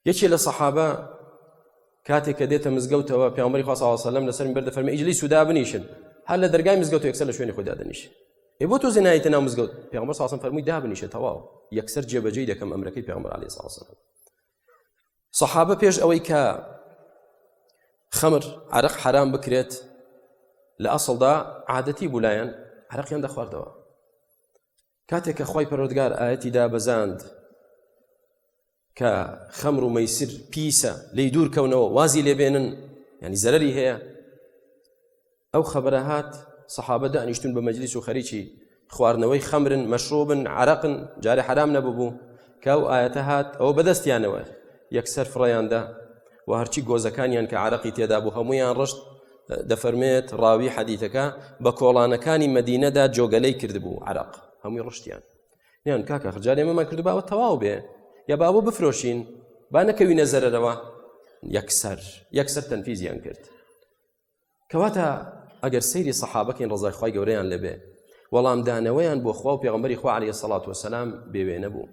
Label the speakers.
Speaker 1: یەکێ لە سەحابە کاتێک کە دێتە مزگەوتەوە پیامبەری خوا صلی الله علیه و سلم لەسەر منبەر دەفەرمێ اجلسوا دابنیشن هەر لە دەرگای مزگەوت یەکسەر لە شوێنی خۆی دادەنیشن ئێ بۆ تۆ زێنایتە ناو مزگەوت پێغەمبەر صلی الله علیه و سلم فەرمووی دابنیشە تەواو یەکسەر جێبەجێی دەکەم ئەمرەکەی پێغەمبەر علیه الصلاة والسلام سەحابە پێش ئەوەی کە خەمر عرق حرام بکرێت لە ئەسڵدا عادەتی بولایەن عرقیان دەخواردەوە کاتێک کە خی پەرۆدگار ئاەتی دابەزاند کە خەمر و مەیسر پیسە لی دوور کەونەوە وازی لێبێنن ینی زەرری هەیە ئەو خەبەرە هات سەحابە دانیشتون بە مەجلیس و خەریکی خواردنەوەی خەمرن مەشروبن عرەقن جارێ حرام نەبوو کە ئەو ئاەتە هات ئەوە بەدەستیانەوە یەکسەر فڕیاندا و هەرچی گۆزەکانیان کە عرەقی تێدا بوو هەمویان ڕشت دەفەرمێت ڕاوی حەدیثەکە بە کۆڵانەکانی مەدینەدا جۆگەلەی کردبوو عرق هەمووی ڕشتیان نیان کاکە خرجار ئێمەمان کردو باوە تەواو بێ یا باوە بفرۆشین با نەکەوینە زەرەرەوە یەکسەر یەکسەر تەنفیزیان کرد کەواتە ئەگەر سەیری سەحابەکەین ڕزای خوای گەورەیان لەبێ وەڵامدانەوەیان بۆ خوا و پێغەمبەری خوا عەلەیهی سەڵات وەسەلام بێوێنە بوو.